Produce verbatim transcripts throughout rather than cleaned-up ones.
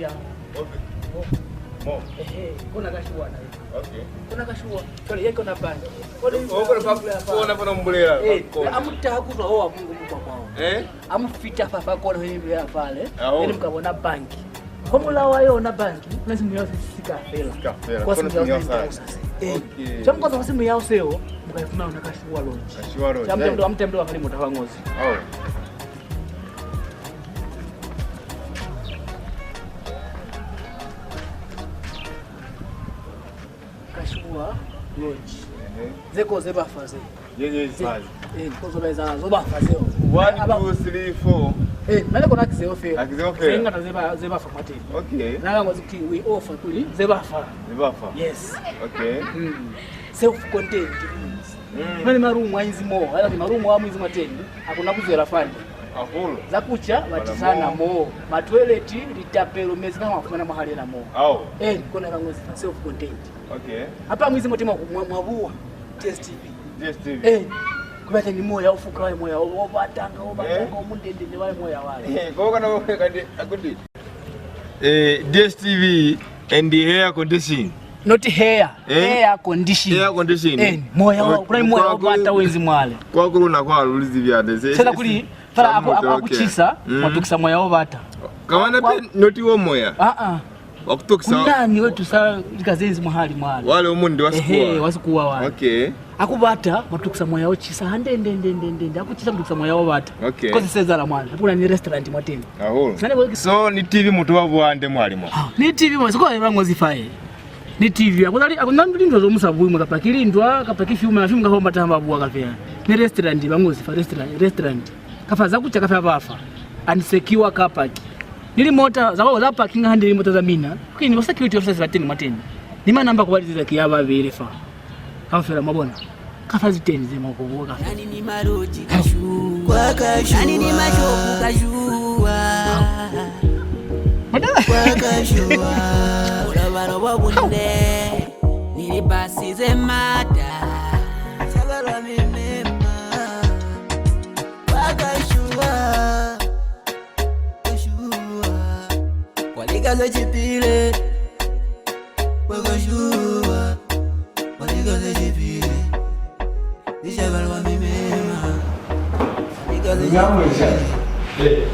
Okay. Mo. Ehe, kona Kashuwa na. Okay. Kona Kashuwa. Cwale ye kona bangi. Kona, kona fa, kona fa nombulela. Eh, amuta kuzwa ho wa Mungu mukwa kwao. Eh? Amufita fa, fa kona ho yimbi ya fale. Aho. Ili mukabona bangi. Kwa mulao wa yona bangi, kuna simu ya sika fela. Sika fela. Kwa simu ya sika. Eh. Okay. Cha mkoza kwa simu ya useo, mukaifuna una Kashuwa Lodge. Kashuwa Lodge. Cha mtemdo, eh. Amtemdo wa kali mota wa ngozi. Oh. Kashuwa Lodge. Ehe. Zeko ze bafa ze. Ye, ye, ze, eh, kozo ba eza zo bafa zeo. One, two, three, four. Eh, mane kona kizeo fela. Akizeo fela. Ze ngata ze ba, ze bafa mwateni. Okay. Na la ngozi ki we offer kuli ze bafa. Ze bafa. Yes. Okay. Mm. Self contained. Mm. Mane marumu a inzi mo, ala marumu a mu inzi mwateni. Hakuna kuzwela fani. Hahulu. Za kuca ba tisana mo, matweleti, litapelo, mezi ka mwa fumana mwa halena mo. Ao. Eh, kona ka ngozi fa self contained. Okay. Hapa mwizi mote mwa, mwa, mwa buwa D S T V. D S T V. Eh, ku bata ni moya o fuka, moya o, o batanga, o batanga, eh, o mundende ne wa moya wale. Eh, kwa kana o kande akuti. Eh, D S T V and the air condition. Not hair, eh? Air condition. Air condition. Eh, moya wa, kuna moya wa bata wenzi mwale. Kwa kuluna kwa lulizi bya de. Sasa kuli fala aku, aku, akuchisa, mm, mwatukisa moya wa bata. Kamana kwa pe not wo moya. Ah, ah. Wa kutukisa. Kunani wetu sa likazenzi mwahali mwale. Wale umundi wa sikuwa. Ehe, wa sikuwa wale. Okay. Akubata, matukisa moya ocisa, hande, nde, nde, nde, nde, nde, akucisa matukisa moya obata. Okay. Kozi sezala mwana, hakuna ni restaurant mwateni. Ahulu. Nane kwa so, ni T V mutu wa buande mwali mwa. Ah, ni T V mwa, siko eba ngozi fae. Ni T V, akuna li, akuna linto zo musa bui mwa, kapa ki lindwa, kapa ki fiuma, fiuma ka homa tamba bua ka fea. Ni restaurant, ba ngozi fa restaurant, restaurant. Kafa za kuca kafa bafa. And secure car park. Ni limota za, za parking hande limota za mina. Kini ba security officers ba teni mwateni. Ni manamba kwa liza ki ya babele fa. Kaufela mwa bona. Kafa ziteni ze mwa kubuka. Nani ni maloji Kashuwa. Kwa Kashuwa. Nani ni mashopu Kashuwa. Madala. Kwa Kashuwa. Ulabalo wa bunne. Ni libasi ze mata. Sabalwa mimema. Kwa Kashuwa. Kashuwa. Kwa likaze chipile. Kwa Kashuwa. Kwa likaze chipile. Ni shabalwa mimema. Kwa likaze chipile.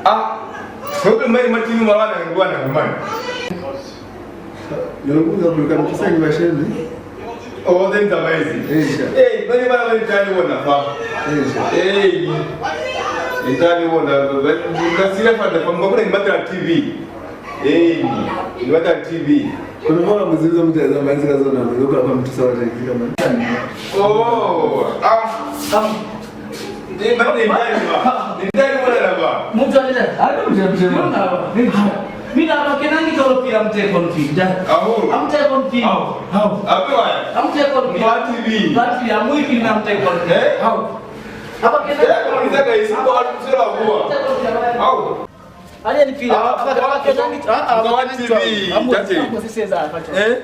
Ah, sobe mai matini malana ngwana mani. Yo kuza kuli kamukisa ni bashemi. Oh, then the amazing. Eisha. Eh, bani bana bani tani bona fa. Eisha. Eh, ni tani bona, ba, ba, ka sila fa da fa, mwa kuna ni matela T V. Eh, ni matela T V. Kuna mwana muzizo muteza maizi ka zona, mwe kwa kwa mtusa wa teki kama. Oh, ah, ah. Ni mane ni ndani ba. Ni ndani mwana na ba. Mutu anita, hata mtu mtu mwana ba. Mina ba kenangi tolo pila mute config da. Aho. Amute config. Aho. Aho. Ape waya. Amute config. Kwa T V. Kwa T V, amui pili na mute config. Eh? Aho. Aba kenangi. Eh, kwa nitaka isi kwa watu sura kwa. Aho. Ale ni pila. Ah, aba, aba kenangi. Ah, ah, kwa T V. Amu, amu siseza kwa. Eh?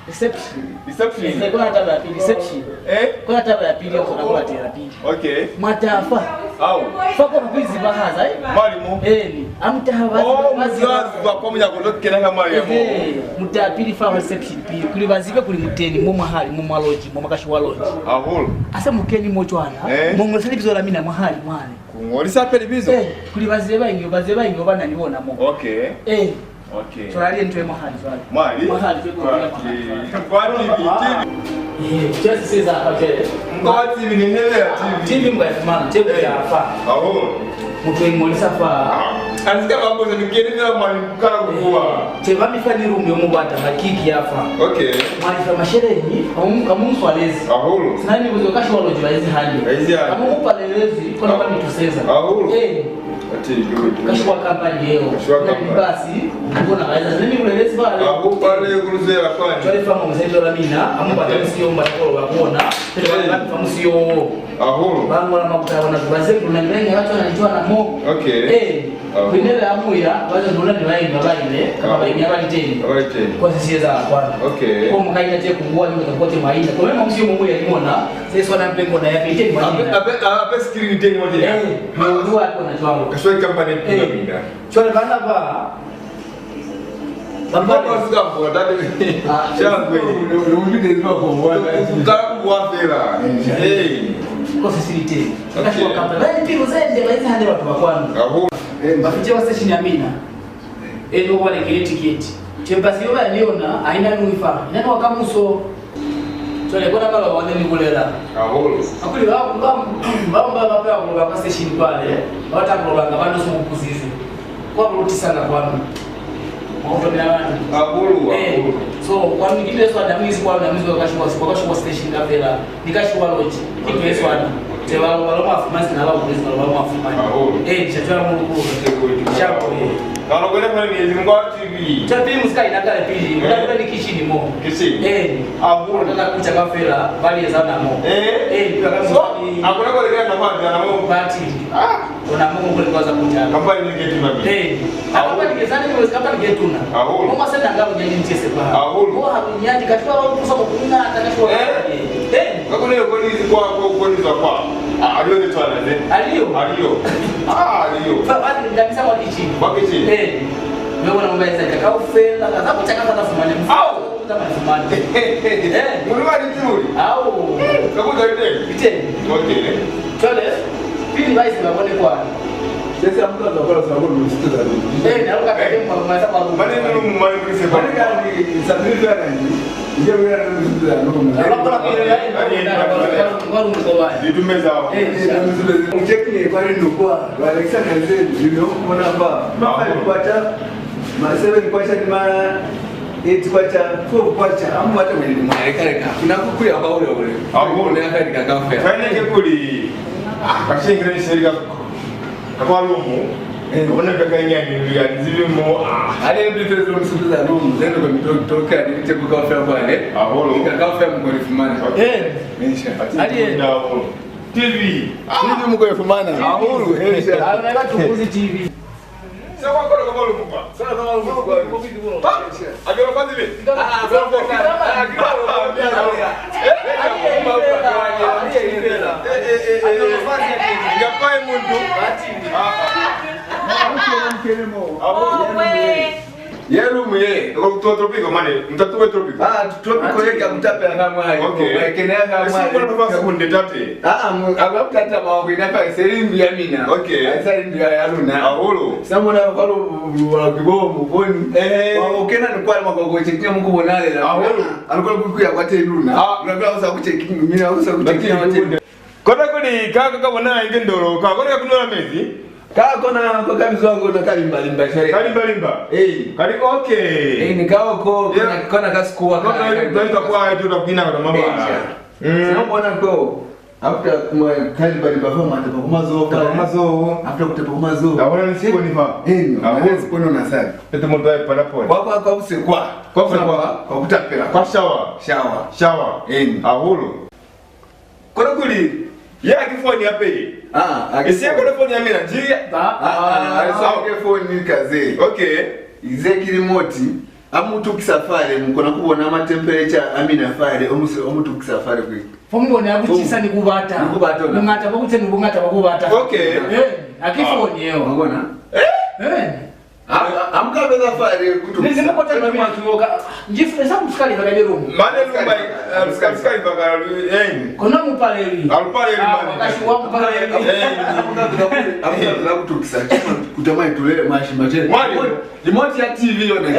Reception. Reception. Eh, kuna taba ya pili, reception. Eh? Kuna taba ya pili, yo kona kulatela pili. Okay. Mwatafa. Au. Fa kwa kuizibahaza, eh? Mwalimu. Eh, ni. Amutaha ba. Oh, muzazi ba kwa munyako to kena ka mwalimu. Eh, mutapili fa reception pili. Kuli bazibe kuli muteni mo mwahali, mo mwa lodge, mo mwa Kashuwa lodge. Ahulu. Ase mukeni mo cwana. Eh? Mo ngolisa libizo la mina mwahali, mwale. Kungolisa pe libizo? Eh, kuli bazibe baingi, bazibe baingi, bana ni bona mo. Okay. Eh. Okay. Cwale ali entwe mwahali cwale. Mwali? Mwahali cwale kwa, kwa T V, T V. Eh, cwale siseza apa cwale. Mko wa T V ni nele ya T V. T V mwa fumana, cwale ya fa. Aho. Mutu engolisa fa. Ah, anzika ba koze ni kene fela mwali kala kuwa. Te ba mi fa ni room yo mubata, makiki ya fa. Okay. Mwali fa masheleñi, kamu, kamu swalezi. Ahulu. Sina ni buzo Kashuwa lodge ba ezi hali. Ba ezi hali. Kamu mupalelezi, kona ba mi tuseza. Ahulu. Eh. Ati, Kashuwa company yeo. Kashuwa company. Basi, bona ba eza. Sina ni bulelezi ba. Ahulu, pale. Kuzwela kwani? Cwale fa mo musaizo la mina, amu bata musiyo, mu bata kuloba ku ona. Pele ba fa musiyo wo. Hahulu. Ba ñola makuta a bona ku ba ze ku na ni bañi ba cwana ni cwana mo. Okay. Eh, ku inela amuya, ba ze ku na ni bañi ba baine, kapa baine ba liteni. Ba liteni. Kwa sisieza kwani. Okay. Ko mu ka ina te ku bua ni mutakote mwa ina. Ko mema musiyo mo muya ni mona, se swana mpe kona ya pe iteni mwa ina. Ape, ape, ape screen iteni mwa ina. Eh, mu bua kona cwalo. Kaswa company pina mina. Cwale bana ba, Kala ku bua fela. Eh. Kosi sili teni. Ba ni pilu ze nde, ba ezi hande batu ba kwanu. Hahulu. Ba fitile kwa station ya mina. Eno ba lekile tiketi. Tempasi yo ba ni yona, ha ina nui fa. Ina ni wa kamuso. Cwale, kona maloba ne ni bulela. Hahulu. Kakuli ba, ba, ba, ba, ba pela ku loba kwa station kwale, ba bata ku loba nga ba no se kukuzize. Kwa ku lutisana kwanu. Mwa utwa mina bana. Hahulu, hahulu. So, kwanu ki nto ye swana, mu izi kwanu, mu izi kwa Kashuwa, kwa Kashuwa station kapela, ni Kashuwa Lodge. Ki nto ye swana. Ze ba, ba lo mwa fumani, sina ba bulezi, ba lo mwa fumani. Hahulu. Eh, cha cwala mu lukulu. Shapo, eh. Ka lo kwele mwa ni ezi mwa T V. Cha pili mu si ka ina kale pili, mu ta kula ni kitchen mo. Kitchen. Eh. Hahulu. Tata kucha kaufela, ba li eza na mo. Eh. Eh, ni ba ka. So, ha ku na ku lekela na mo, na mo. Batili. Ah. Ona mo ku lekwa za kucha. Kampani ni ke tuna. Eh. Kampani ke zani, kampani ke tuna. Hahulu. Mo mwa sena nga bunyani nti se pa. Hahulu. Mo ha bunyani ka twa ku sa ku na ta ka twa. Eh. Eh. Ka ku ne ko ni kwa, ko, ko ni za kwa. Ah, aliyo ni twana ne. Aliyo. Aliyo. Ah, aliyo. Fa, fa, ndamisa mwa kitchen. Mwa kitchen. Eh. Mwe bona mwa eza kaufela, ka za kucha ka za fumane. Au. Za fumane. Eh. Muli wa ni tuli. Au. Ka ku za ite. Ite. Okay. Cwale, pili ba isi ba bone kwani. Sesi amuka za kwa za kwa msituza ni. Eh, na uka kake mwa, mwa sa kwa. Mane ni mu mane ni se kwa. Mane ka ni sabili za ni. Nje uya na msituza no. Aba kwa kwa kwa kwa kwa kwa. Ni tumeza. Eh, ni tumeza. Mcheki kwa ni kwa. Wa Alexa kaze, you know, mwana ba. Mama kwa cha. Ma seven kwacha ni ma eight kwacha, twelve kwacha, amu bata mwendi mwa leka leka. Kuna ku kuya kwa ule ule. Amu. Kuna ya kali kaka fe. Fane ke kuli, ah, kashengele seli ka, ka kwa lumu. Eh. Bona ka kanyani, ya nzibi mo, ah. Ale mbi fe zo msutu za lumu, zendo kwa mito, toka, ni te ku ka fe kwa le. Aholo. Ka ka fe mko lifumana. Eh. Insha. Ali. T V. T V mko lifumana. Aholo, insha. Ala ka tukuzi T V. Ye room ye, ko to topic mane, mutatu we topic. Ah, topic ko ye ka mutapela ka mwa. Okay. Ke ne ka mwa. Sikuwa no fasi kunde tate. Ah, ah, mu, aba mutata ba ku ina fa se lindu ya mina. Okay. Sa lindu ya, ya luna. Aholo. Sa mona kwa lu, lu, lu, wa kibo mu boni. Eh. Wa kena ni kwa mwa kwa check mu ku bonalela. Aholo. Alikuwa ku kuya kwa te luna. Ah. Luna kwa sa ku check mina, ku sa ku check mina. Kona kuli ka, ka, ka bona inge ndolo, ka kona ka kunola mezi. Ka kona ko ka bizwa ngo na kalimba limba shale. Kalimba limba. Eh. Kali okay. Eh, ni ka oko, kona, kona ka sikuwa ka. Kona ka kwa ayo ta kuina ka mama. Mm. Sina bona ko. After kuma kalimba limba fa mata pa kuma zo. Pa kuma zo. After kutepa kuma zo. Da bona ni siko ni fa. Eh, na siko no na sa. Ete mo dai pana pona. Kwa, kwa, kwa usekwa. Kwa usekwa. Kwa kutapela. Kwa shower. Shower. Shower. Eh. Ahulu. Kono kuli, ye haki foni ya pili. Ah, ah, isi ye kono foni ya mina, nji ya. Ah, ah, ah, ah, ke foni kaze. Okay. Ize ki remote, a mu tukisa fale, mu kona ku bona ma temperature a mina fale, o mu se, o mu tukisa fale kuli. Fo mu bona ya ku cisa ni ku bata. Ni ku bata ona. Buñata bwa ku cisa ni buñata bwa ku bata. Okay. Eh, haki foni yeo. Wa bona? Eh? Eh. Am-, am-, amukabela fale kutu. Nize mukota ni matu yoka. Njifu esa kusikali baka lero. Mane lumba, eh, sikali, sikali baka lu-, eh. Kona mupaleli. Alupaleli mane. Ah, wakashi wa mupaleli. Eh. Amukabela kutukisa. Kutama itulele mashi maje. Mwali. Remote ya T V yona. Eh.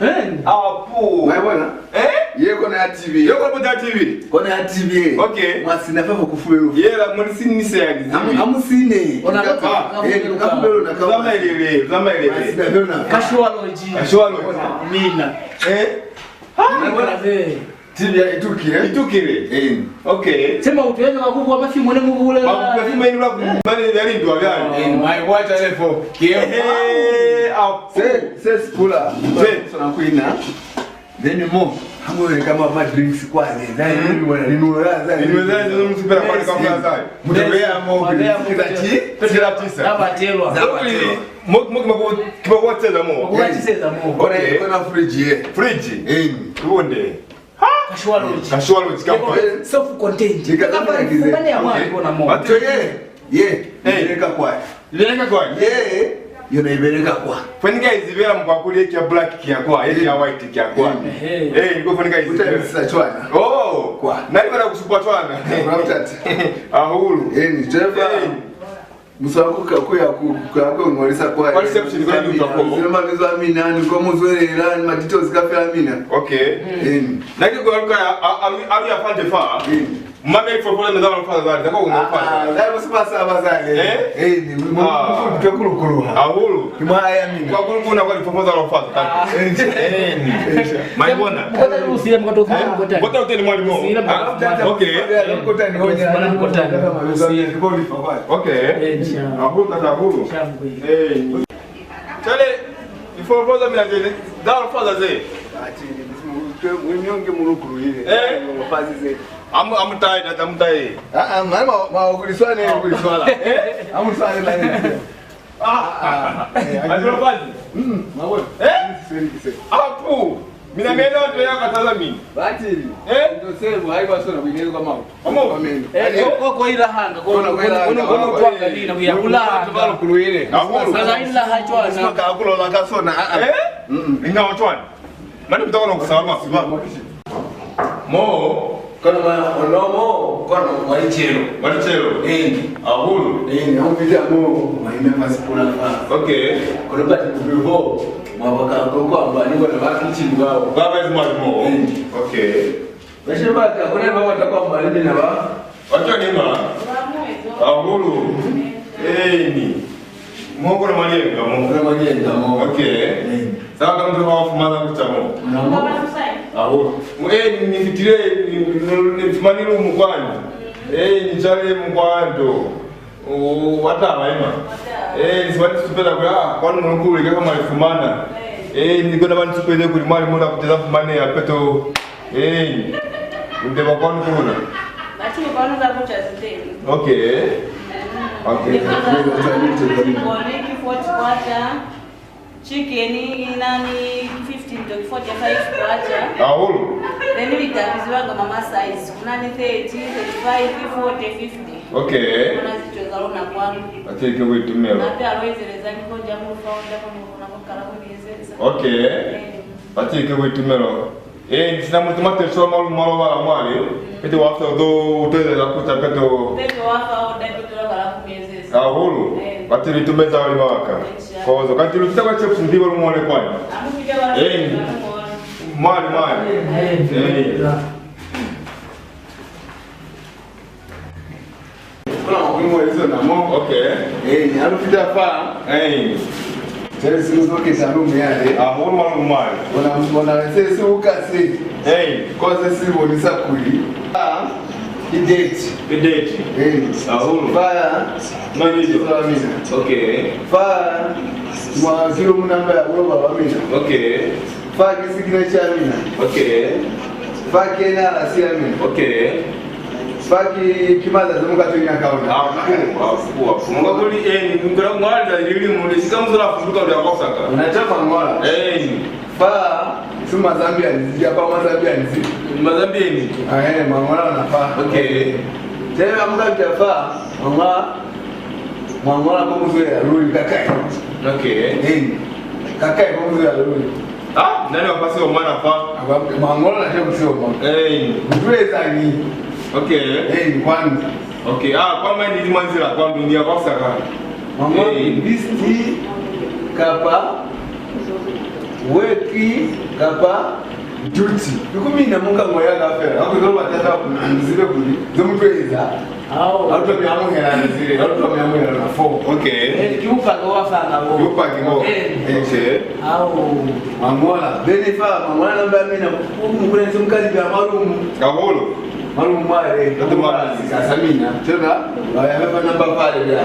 Eh. Apu. Mwaibona? Eh? Ye kona ya T V. Ye kona ya T V. Kona ya T V. Okay. Mwasina fa kufulelo. Yela muli sinise ya. Amu, amu sine. Ona ka, eh, ka fumelo na ka. Zamaelele, zamaelele. Mwasina fa na. Kashuwa loji. Kashuwa loji. Mina. Eh? Ah, mwaibona? T V ya itukile. Itukile. Eh. Okay. Sema utweza makubu wa mafimu ne mubule. Makubu wa mafimu ne mubule. Mane ya lindwa byani. Eh, mwaibona lefo. Kiyo. Eh, apu. Se, se sikula. Se. Sona kuina. Then mo, ha mu leka ma, ma drinks kwani. Na ni bona linulo la za. Linulo za, za musipela kwani ka mwa za. Mutu ya mo, za chi? Za tisa. Za batelwa. Za batelwa. Mo, mo, mo, ki ba kwa tsela mo. Kwa tsela mo. Okay. Kona fridge ye. Fridge? Eh. Tuonde. Kashiwa Lodge. Kashiwa Lodge, kampani. Self contained. Ika kampani ya mwa bona mo. Ate ye. Ye, eh, ibeleka kwa. Ibeleka kwa? Ye, yona ibeleka kwa. Fwe ni ka izibela mukwa kuli ye kya black kya kwa, ye kya white kya kwa. Eh, niko fwe ni ka izibela. Utabisa cwana. Oh, kwa. Na ibela kusupa cwana. Kwa mtata. Ahulu. Eh, ni driver. Eh. Muswa ku ka, ku ya ku, ku ya ku ngolisa kwa. Kwa reception, kwa ndu kwa. Zile mabizo a mina, ni ko muzwelela, ni ma details ka fela mina. Okay. Eh. Na ke kwa luka ya, a, a, a, ya fande fa. Eh. Mama ifofola meza wa father zali, zako unga father. Ah, zali basi basa abazali. Eh? Eh, ni mu, mu, mu, mu, kulukuluha. Ahulu. Ni mwa aya mina. Kwa kulukuna kwa ifofola za father. Eh. Eh, ni. Maibona. Mkota ni usile, mkota ufuna, mkota. Mkota uteni mwali mo. Usile, mkota. Ah, okay. Mkota ni hoja. Mkota ni. Usile. Okay. Eh, ni sha. Ahulu, tata ahulu. Shangwe. Eh, ni. Chale, ifofola za mina zene. Za father ze. Ati, mwe nyonge mulukuluhile. Eh? Fazi ze. Amu, amutaye, tata, amutaye. Ah, ah, mwana ma, ma, kuliswane, kuliswala. Eh? Amuswane mane. Ah, ah, eh, ati lo fazi. Mm, mabona. Eh? Seni kise. Apu. Mina meno nto ya katala mimi. Batili. Eh? Nto sebo, haiba sona kuinelo kwa mau. Omo. Amen. Eh, ko, ko, ko ila hanga, ko, kona ko, ko ila hanga, ko, ko, ko, twanga dina, kuya kula hanga. Balo kuluile. Ahulu. Sasa ila ha cwana. Sima ka kulola ka sona, ah, ah. Eh? Mm-mm. Inga wa cwana. Mani mtoko no kusama. Mo. Kono ma, ono mo, kono wa licelo. Wa licelo. Eh. Ahulu. Eh, na upita mo, mwa ina pasipula fa. Okay. Kono bati kubiho, mwa baka ko kwa mbani kono ba kitchen bao. Baba is much more. Eh. Okay. Bashe ba ka, kona ba bata kwa mbali mina ba. Wato ni ma. Ahulu. Eni. Mo kuna mali yenga mo. Kuna mali yenga mo. Okay. Eni. Sawa, kama mtu wa fumana kucha mo. Ahulu. Mu, eni, ni fitile, ni, ni, ni fumani lu mu kwani. Eni, chale mu kwando. Oh, wa taba, ema. Eh, ni se ba ni supela kuli, ah, kwanu mulukulu, lika ka mwa li fumana. Eh, ni kona ba ni supele kuli mwa li mona kuti za fumaneha peto. Eh, ni teba kwanu ku luna. Batu kwanu za kucha ziteni. Okay. Okay. Ni kona za kucha ziteni. Ni ki forty kwacha. Chicken ina ni fifteen to forty-five kwacha. Ahulu. Then litapi ziba nga mama size. Kuna ni thirty, thirty-five, forty, fifty. Okay. Kuna zicho za luna kwanu. Atike buitumelo. Nape aloizeleza ni konja mu founder kono kuna kukala kuniezeza. Okay. Eh. Atike buitumelo. Eh, sina mutu mate swa malu malo bala mwale. Pete wa fa do utele la kuta peto. Pete wa fa o da peto la bala kumiezeza. Ahulu. Eh. Bati litumeza wali mawaka. Eh, sha. Kozo, kanti lutita kwa chefs ndiba lumole kwani. Amu pita wa. Eh. Mwali, mwali. Eh. Eh. Kuna makuimo izo namo. Okay. Eh, ni alufita fa. Eh. Sele simu zoke za lumu yale. Ah, wonu wa lumu wale. Ona, ona se si ukasi. Eh. Koze si bonisa kuli. Ah, i date. I date. Eh. Ahulu. Fa. Mani zo. Fa mina. Okay. Fa. Mwa kilo munamba ya ulo baba mina. Okay. Fa ki signature ya mina. Okay. Fa ki N R C ya mina. Okay. Fa ki, ki mazazi mu ka tonya ka ona. Apu, apu, apu. Nga kuli, eh, ni ngala ngwala lili mu le sika muzala funduka lwa kwa saka. Una tama ngwala. Eh. Fa, si Mazambians, ya pa Mazambians. Mazambians. Ah, eh, mangwala ona fa. Okay. Tena mu ka ta fa, mangwala, mangwala ko muzwe ya luli kakai. Okay. Eh. Kakai ko muzwe ya luli. Ah, nani wa pasi wa mwana fa? Aba, mangolo na tebo sio mwa. Eh. Mutuleza ni. Okay. Eh, ni kwani. Okay. Ah, kwa mani ni manzila kwa dunia kwa saka. Mangolo, eh, list kapa, weki kapa, duty. Ikumina munga moya ka fela. Ako zo batata ku nzibe kuli. Zo mutuleza. Ao. Auto mi amuhela na zile, auto mi amuhela na four. Okay. Eh, ki upaka wa fanga bo. Ki upaki bo. Eh. Okay. Ao. Mangola. Bene fa, mangola namba mina, ku mu kule nse mukali bya malumu. Kaholo. Malumu wale. Tate mwana. Sika samina. Tena, ba ya fa namba pale bya.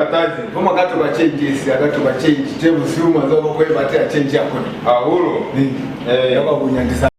katazi. Bo mwa ka to ba change, esi a ka to ba change. Te busihu mwa za ba kwe ba te a change ya kona. Hahulu. Ni. Eh. Ya ba bunyandisa.